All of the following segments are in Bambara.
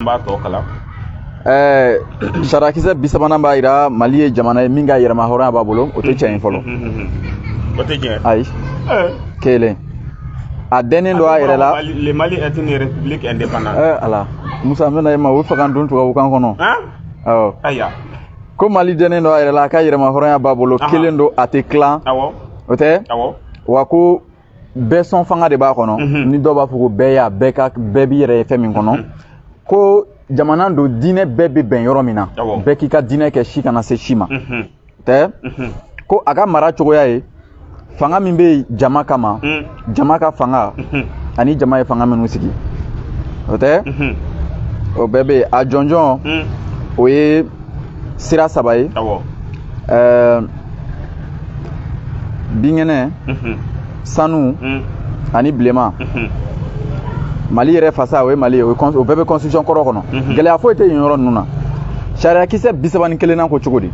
B'a tɔ kalan. Sariyakisɛ 30nan b'a jira Mali ye jamana ye min ka yɛrɛma hɔrɔnya b'a bolo. O tɛ tiɲɛ ye fɔlɔ. O tɛ tiɲɛ. Ayi, kelen a dɛnnen don a yɛrɛ la. Le Mali est une république indépendante. Ala Musa, n bɛna e ma o fɛ ka n don tubabukan kɔnɔ. Awɔ. Ayiwa. Ko Mali dɛnnen don a yɛrɛ la, a ka yɛrɛma hɔrɔnya b'a bolo, kelen don, a tɛ tilan. O tɛ. Wa ko bɛɛ sɔn fanga de b'a kɔnɔ, ni dɔw b'a fɔ ko bɛɛ y'a bɛɛ ka bɛɛ b'i yɛrɛ ye fɛn min kɔnɔ, ko jamana don diinɛ bɛɛ bɛ bɛn yɔrɔ min na, bɛɛ k'i ka diinɛ kɛ, si kana se si ma tɛ. Ko a ka mara cogoya ye fanga min bɛ yen jama kama, jama ka fanga ani jama ye fanga minnu sigi, o tɛ. O bɛɛ bɛ yen. A jɔnjɔn, o ye sira saba ye: binkɛnɛ, sanu ani bilenman. Mali yɛrɛ fasa, o ye Mali ye. O bɛɛ bɛ constitution kɔrɔ kɔnɔ. Gɛlɛya foyi tɛ yen yɔrɔ ninnu na. Sariyakisɛ 31nan ko cogo di?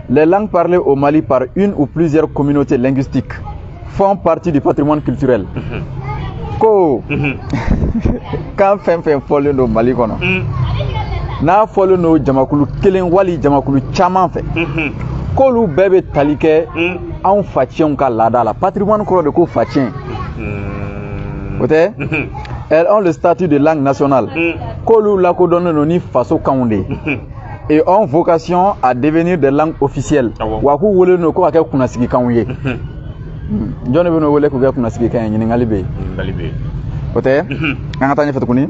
Les langues parlées au Mali par une ou plusieurs communautés linguistiques font partie du patrimoine culturel. Ko kan fɛn fɛn fɔlen don Mali kɔnɔ, n'a fɔlen don jamakulu kelen wali jamakulu caman fɛ, k'olu bɛɛ bɛ tali kɛ anw facɛnw ka laada la. Patrimoine kɔrɔ de ko facɛn, o tɛ. Elles ont le statut de langue nationale. K'olu lakodɔnnen don ni faso kanw de ye et ont vocation à devenir des langues officielles. Wa k'u welelen don ko ka kɛ kunnasigikanw ye. Jɔn de bɛ n'o wele k'u kɛ kunnasigikan ye? Ɲininkali bɛ yen. Ɲininkali bɛ yen. O tɛ. An ka taa ɲɛfɛ tuguni.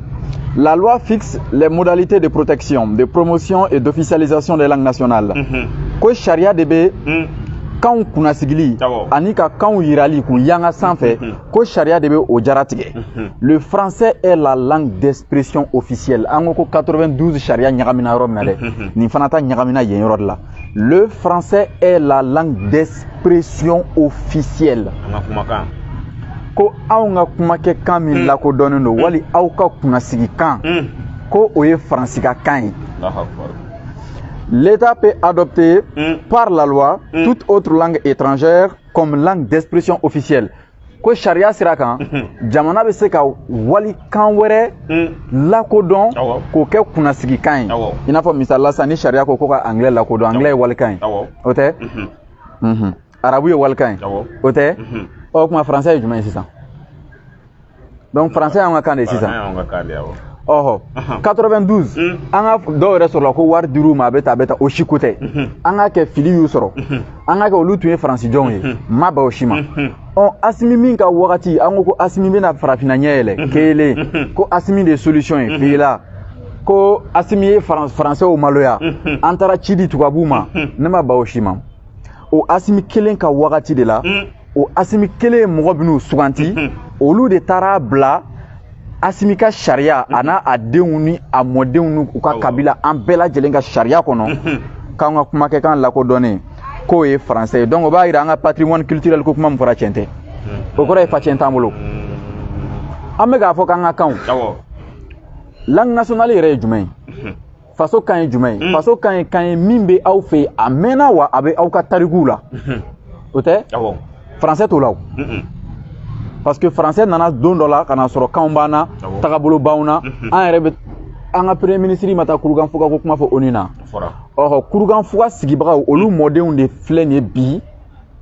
La loi fixe les modalités de protection, de promotion et d'officialisation des langues nationales. Ko sariya de bɛ kanw kunnasigili ani ka kanw yirali k'u yanga sanfɛ, ko sariya de bɛ o jara tigɛ. Le français est la langue d'expression officielle. An ko ko 92 sariya ɲagamina yɔrɔ min na dɛ, nin fana ta ɲagamina yen yɔrɔ de la. Le français est la langue d'expression officielle. An ka kumakan. Ko anw ka kumakɛkan min lakodɔnnen don, wali aw ka kunnasigikan, ko o ye faransi ka kan ye. L'État peut adopter par la loi toute autre langue étrangère comme langue d'expression officielle. Ko sariya sira kan, jamana bɛ se ka walikan wɛrɛ lakodɔn k'o kɛ kunnasigikan ye. I n'a fɔ misali la sisan, ni sariya ko ko ka anglais lakodɔn, anglais ye walikan ye, o tɛ? Arabu ye walikan ye, o tɛ? Ɔ, o tuma français ye jumɛn ye sisan? Donc français y'anw ka kan de ye sisan. Ɔhɔ, 92, an ka dɔw yɛrɛ sɔrɔla ko wari dir'u ma, a bɛ tan, a bɛ tan, o si ko tɛ. An ka kɛ fili y'u sɔrɔ, an ka kɛ olu tun ye faransi jɔnw ye, ma ban o si ma. Ɔ, Asimi min ka wagati, an ko ko Asimi bɛna farafinna ɲɛ yɛlɛ kelen, ko Asimi de ye solution ye fila, ko Asimi ye faransɛw maloya, an taara ci di tubabuw ma, ne ma ban o si ma. O Asimi kelen ka wagati de la, o Asimi kelen ye mɔgɔ minnu suganti, olu de taara bila Asimi ka sariya, a n'a a denw ni a mɔdenw n'u ka kabila, an bɛɛ lajɛlen ka sariya kɔnɔ, k'an ka kumakɛkan lakodɔnnen k'o ye français ye. Donc o b'a yira an ka patrimoine culturel ko kuma min fɔra, tiɲɛ tɛ. O kɔrɔ ye facɛn t'an bolo. An bɛ k'a fɔ k'an ka kanw, langue nationale yɛrɛ ye jumɛn ye? Faso kan ye jumɛn ye? Faso kan ye kan ye min bɛ aw fɛ yen a mɛnna, wa a bɛ aw ka tarikuw la, o tɛ? Français t'o la o, parce que français nana don dɔ la ka na sɔrɔ kanw b'an na, tagabolo b'anw na. An yɛrɛ bɛ an ka premier ministre ma taa Kurukanfuga ko kuma fɔ ONU na. Ɔhɔ, Kurukanfuga sigibagaw, olu mɔdenw de filɛ nin ye bi,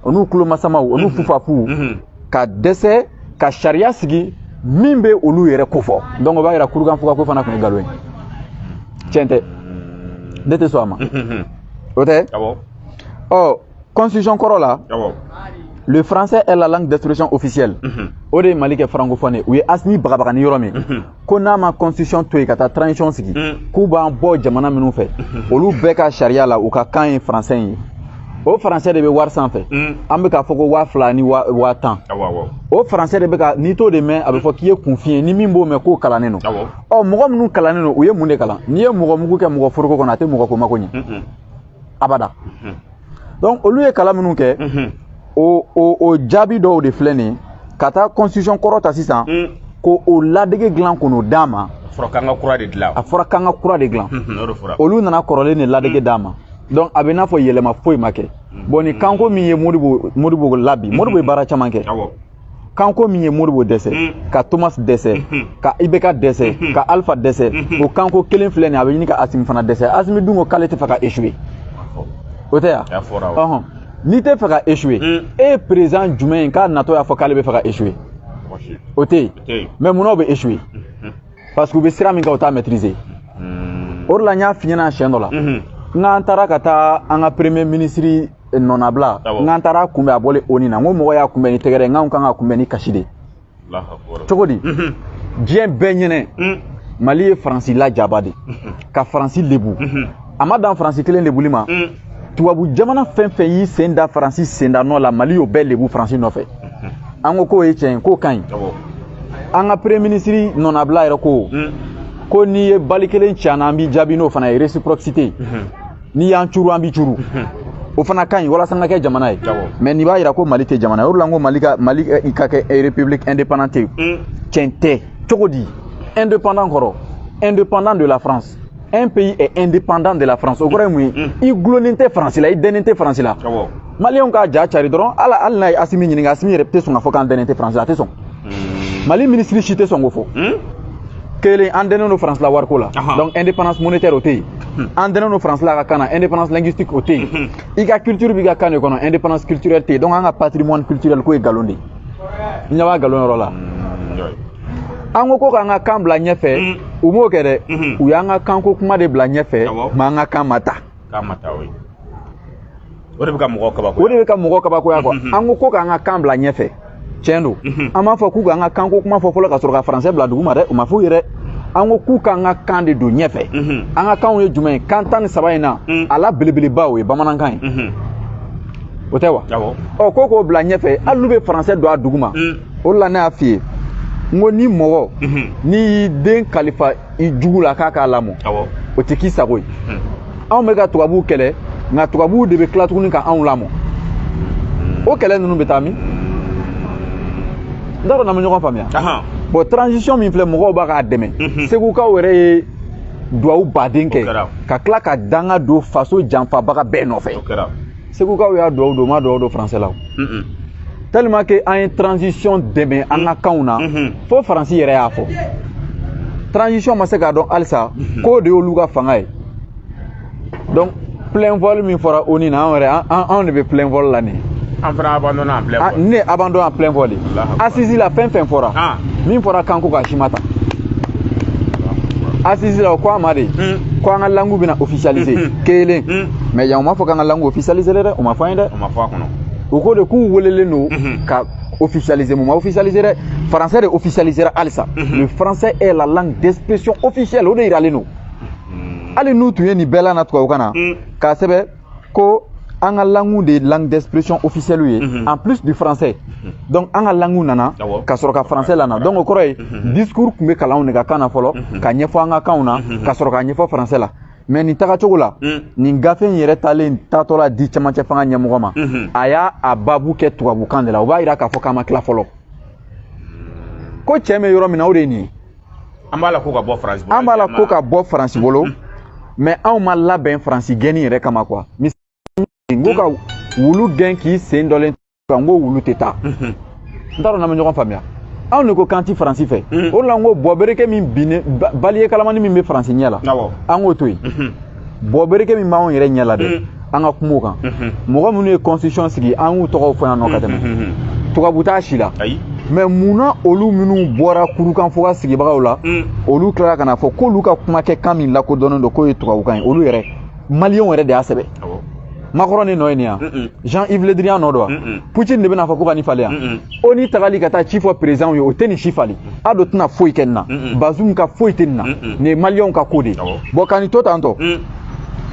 o n'u tulomasamaw, o n'u fufafuw, ka dɛsɛ ka sariya sigi min bɛ olu yɛrɛ kofɔ. Donc o b'a yira Kurukanfuga ko fana tun ye nkalon ye, tiɲɛ tɛ, ne tɛ sɔn a ma, o tɛ. Ɔ, constitution kɔrɔ la, le français est la langue d'expression officielle. O de ye Mali kɛ francophone ye. U ye Asimi bagabaga ni yɔrɔ min ko n'a ma constitution to yen ka taa transition sigi, k'u b'an bɔ jamana minnu fɛ, olu bɛɛ ka sariya la, u ka kan ye français ye. O français de bɛ wari sanfɛ, an bɛ k'a fɔ ko 2000 ni 10,000. O français de bɛ ka, n'i t'o de mɛn, a bɛ fɔ k'i ye kunfin ye. Ni min b'o mɛn, k'o kalannen don. Ɔ, mɔgɔ minnu kalannen don, u ye mun de kalan? N'i ye mɔgɔ mugu kɛ mɔgɔ foroko kɔnɔ, a tɛ mɔgɔ ko mako ɲɛ abada. Donc olu ye kalan minnu kɛ, o jaabi dɔw de filɛ nin ye ka taa constitution kɔrɔ ta sisan ko o ladege dilan k'o d'a ma. A fɔra k'an ka kura de dilan. A fɔra k'an ka kura de dilan. Olu nana kɔrɔlen de ladege d'a ma. Donc a bɛ n'a fɔ yɛlɛma foyi ma kɛ. Bon, ni kanko min ye Modibo la bi, Modibo ye baara caman kɛ. Kanko min ye Modibo dɛsɛ, ka Thomas dɛsɛ, ka IBK dɛsɛ, ka Alpha dɛsɛ, o kanko kelen filɛ nin ye, a bɛ ɲini ka Assimi fana dɛsɛ. Assimi dun ko k'ale tɛ fɛ ka échouer, o tɛ yan? Ɔhɔn, n'i tɛ fɛ ka échouer, e ye président jumɛn ye k'a natɔ y'a fɔ k'ale bɛ fɛ ka échouer? O tɛ yen. Mais munna o bɛ échouer? Parce que u bɛ sira min kan, u t'a maîtriser. O de la n y'a f'i ɲɛna siɲɛ dɔ la, n k'an taara ka taa an ka premier ministre nɔnabila, n k'an taara kunbɛn, a bɔlen ONU na, n ko mɔgɔ y'a kunbɛn ni tɛgɛrɛ ye, n k'anw kan ka kunbɛn ni kasi de. Cogo di? Diɲɛ bɛɛ ɲɛnɛ, Mali ye Faransi lajaba de, ka Faransi lebu. A ma dan Faransi kelen lebuli ma, tubabu jamana fɛn fɛn y'i sen da Faransi senda nɔ la, Mali y'o bɛɛ lebu Faransi nɔfɛ. An ko k'o ye tiɲɛ ye, k'o ka ɲi. An ka premier ministre nɔnabila yɛrɛ ko ko n'i ye bali kelen ci an na, an b'i jaabi n'o fana ye, réciprocité. N'i y'an curu, an b'i curu. O fana ka ɲi walasa an ka kɛ jamana ye. Mais nin b'a yira ko Mali tɛ jamana ye. O de la n ko Mali ka kɛ république indépendante ye, tiɲɛ tɛ. Cogo di? Indépendant kɔrɔ, indépendant de la France. Un pays est indépendant de la France, o kɔrɔ ye mun ye? I gulonnen tɛ Faransi la, i dɛnnen tɛ Faransi la. Maliyɛnw k'a ja cari dɔrɔn. Ala, hali n'a ye Assimi ɲininka, Assimi yɛrɛ tɛ sɔn k'a fɔ k'an dɛnnen tɛ Faransi la, a tɛ sɔn. Mali ministre si tɛ sɔn k'o fɔ. Kelen, an dɛnnen don Faransi la wariko la, donc indépendance monétaire o tɛ yen. An dɛnnen don Faransi la ka kan na, indépendance linguistique o tɛ yen. I ka culture b'i ka kan de kɔnɔ, indépendance culturelle tɛ yen. Donc an ka patrimoine culturel ko ye nkalon de ye. N ɲɛ b'a nkalon yɔrɔ la. An ko k'an ka kan bila ɲɛfɛ, u m'o kɛ dɛ. U y'an ka kanko kuma de bila ɲɛfɛ, mais an ka kan ma ta. Kan ma ta, o de bɛ ka mɔgɔw kabakoya. O de bɛ ka mɔgɔw kabakoya quoi. An ko k'an ka kan bila ɲɛfɛ, tiɲɛ don. An b'a fɔ k'u k'an ka kanko kuma fɔ fɔlɔ ka sɔrɔ ka faransɛ bila dugu ma dɛ, o ma f'u ye dɛ. An ko k'u k'an ka kan de don ɲɛfɛ. An ka kanw ye jumɛn ye? Kan 13 in na, a la belebeleba o ye bamanankan ye, o tɛ wa? Ɔ, ko k'o bila ɲɛfɛ, hali n'u bɛ faransɛ don a dugu ma. O de la ne y'a f'i ye, n ko ni mɔgɔ n'i y'i den kalifa i jugu la k'a k'a lamɔ, o tɛ k'i sago ye. Anw bɛ ka tubabuw kɛlɛ, nka tubabuw de bɛ tila tuguni ka anw lamɔ. O kɛlɛ ninnu bɛ taa min? N t'a dɔn n'an bɛ ɲɔgɔn faamuya. Bon, transition min filɛ, mɔgɔw b'a k'a dɛmɛ. Segukaw yɛrɛ ye duwawu baden kɛ ka tila ka danga don faso janfabaga bɛɛ nɔfɛ. Segukaw y'a duwawu don, u ma duwawu don français la. Tellement que an ye transition dɛmɛ an ka kanw na, fo Faransi yɛrɛ y'a fɔ. Transition ma se k'a dɔn halisa k'o de y'olu ka fanga ye. Donc plein vol min fɔra ONU na, anw yɛrɛ, anw de bɛ plein vol la nin. An fana abandonné en plein vol. Ne abandonné en plein vol. Assise la, fɛn fɛn fɔra, min fɔra kanko k'a si ma ta. Assise la, o ko an ma de ko an ka langue bɛna officialiser kelen, mais yan u ma fɔ k'an ka langue officialiser dɛ, o ma fɔ an ye dɛ. O ma fɔ a kɔnɔ. U ko de k'u welelen don ka officialiser. Mun ma officialiser dɛ? Français de officialisera halisa. Le français est la langue d'expression officielle, o de yiralen don. Hali n'u tun ye nin bɛɛ la na tubabukan na k'a sɛbɛn ko an ka langue de ye langue d'expression officielle ye, en plus du français. Donc an ka langue nana ka sɔrɔ ka français lana. Donc o kɔrɔ ye discours tun bɛ kalan anw de ka kan na fɔlɔ, ka ɲɛfɔ an ka kanw na, ka sɔrɔ ka ɲɛfɔ français la. Mais nin tagacogo la, nin gafe in yɛrɛ talen taatɔ la di cɛmancɛ fanga ɲɛmɔgɔ ma, a y'a a baabu kɛ tubabukan de la. O b'a yira k'a fɔ k'an ma tila fɔlɔ. Ko cɛ bɛ yɔrɔ min na, o de ye nin ye. An b'a la ko ka bɔ Faransi bolo. An b'a la ko ka bɔ Faransi bolo, mais anw ma labɛn Faransi gɛnni yɛrɛ kama quoi. N ko ka wulu gɛn k'i sen dɔlen kan, n ko wulu tɛ taa. N t'a dɔn n'an bɛ ɲɔgɔn faamuya. Anw de ko k'an ti Faransi fɛ. O de la n ko bɔbereke min binnen, baliye kalamani min bɛ Faransi ɲɛ la, an k'o to yen. Bɔbereke min b'anw yɛrɛ ɲɛ la dɛ, an ka kuma o kan. Mɔgɔ minnu ye constitution sigi, an y'u tɔgɔw fɔ yan nɔ ka tɛmɛ. Tubabu t'a si la. Mais munna olu minnu bɔra kurukanfuga sigibagaw la, olu tilala ka na fɔ k'olu ka kuma kɛ kan min lakodɔnnen don k'o ye tubabukan ye? Olu yɛrɛ, maliyɛnw yɛrɛ de y'a sɛbɛn. Macron de nɔ ye nin yan? Jean-Yves Le Drian nɔ don wa? Poutine de bɛna fɔ ko ka nin falen yan? O ni tagali ka taa ci fɔ président ye, o tɛ nin si falen. A dɔ tɛna foyi kɛ nin na. Bazoum ka foyi tɛ nin na. Nin ye maliyɛnw ka ko de ye. Bon, ka nin to tan tɔ,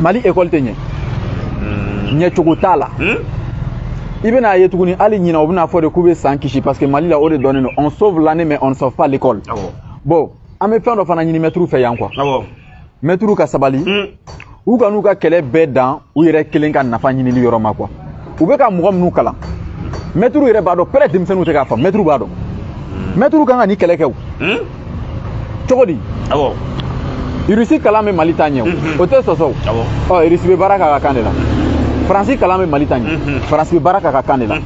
Mali école tɛ ɲɛ, ɲɛcogo t'a la. I bɛna ye tuguni, hali ɲinan u bɛna fɔ de k'u bɛ san kisi, parce que Mali la o de dɔnnen don: on sauve l'année mais on ne sauve pas l'école. Bon, an bɛ fɛn dɔ fana ɲini mɛtiriw fɛ yan quoi. Mɛtiriw ka sabali, u ka n'u ka kɛlɛ bɛɛ dan u yɛrɛ kelen ka nafa ɲinili yɔrɔ ma quoi. U bɛ ka mɔgɔ minnu kalan, mɛtiriw yɛrɛ b'a dɔn pɛrɛ denmisɛnninw tɛ k'a faamu. Mɛtiriw b'a dɔn, mɛtiriw kan ka nin kɛlɛ kɛ. O cogo di? Irisi kalan bɛ Mali ta ɲɛ, o tɛ sɔsɔ o. Ɔ, Irisi bɛ baara k'a ka kan de la. Faransi kalan bɛ Mali ta ɲɛ, Faransi bɛ baara k'a ka kan de la.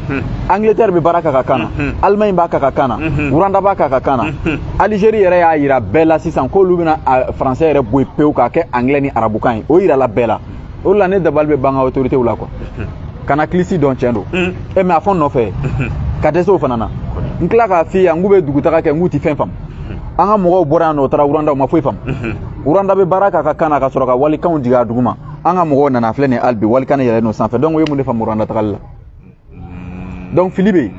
Angleterre bɛ baara k'a ka kan na, Allemagne b'a k'a ka kan na, Rwanda b'a k'a ka kan na, Algérie yɛrɛ y'a yira bɛɛ la sisan k'olu bɛna français yɛrɛ bɔ yen pewu k'a kɛ anglais ni arabukan ye. O yirala bɛɛ la. O de la ne dabali bɛ ban ka autorités la quoi. Kana kilisi dɔn, tiɲɛ don e, mais a fɔ n nɔfɛ ka dɛsɛ o fana na. N tila k'a f'i ye, n k'u bɛ dugutaga kɛ, n k'u tɛ fɛn faamu. An ka mɔgɔw bɔra yan nɔ, u taara Rwanda, u ma foyi faamu. Rwanda bɛ baara k'a ka kan na ka sɔrɔ ka walikanw jigin a duguma. An ka mɔgɔw nana, filɛ nin ye, hali bi walikan yɛlɛlen don sanfɛ. Donc u ye mun de faamu Rwanda tagali la? Donc fili bɛ yen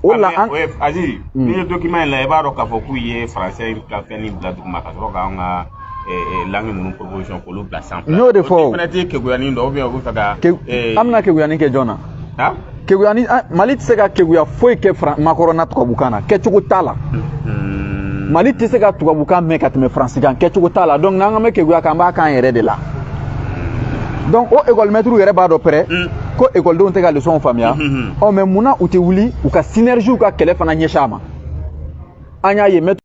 o de la. An Aziz, n'i ye document in lajɛ, i b'a dɔn k'a fɔ k'u ye français ka fɛn nin bila duguma ka sɔrɔ k'an ka langue ninnu proposition k'olu bila sanfɛ. N y'o de fɔ o. O fana tɛ kekuyani dɔ ou bien u bɛ fɛ ka. An bɛna kekuyani kɛ jɔn na? Kekuyani, Mali tɛ se ka kekuya foyi kɛ Macron na tubabukan na, kɛcogo t'a la. Mali tɛ se ka tubabukan mɛn ka tɛmɛ faransi kan, kɛcogo t'a la. Donc n'an ka mɛn kekuya kan, an b'a k'an yɛrɛ de la. Donc o école maître yɛrɛ b'a dɔn pɛrɛ ko ekɔlidenw tɛ ka leçon faamuya. Ɔ, mais munna u tɛ wuli u ka synergie ka kɛlɛ fana ɲɛsin a ma? An y'a ye maître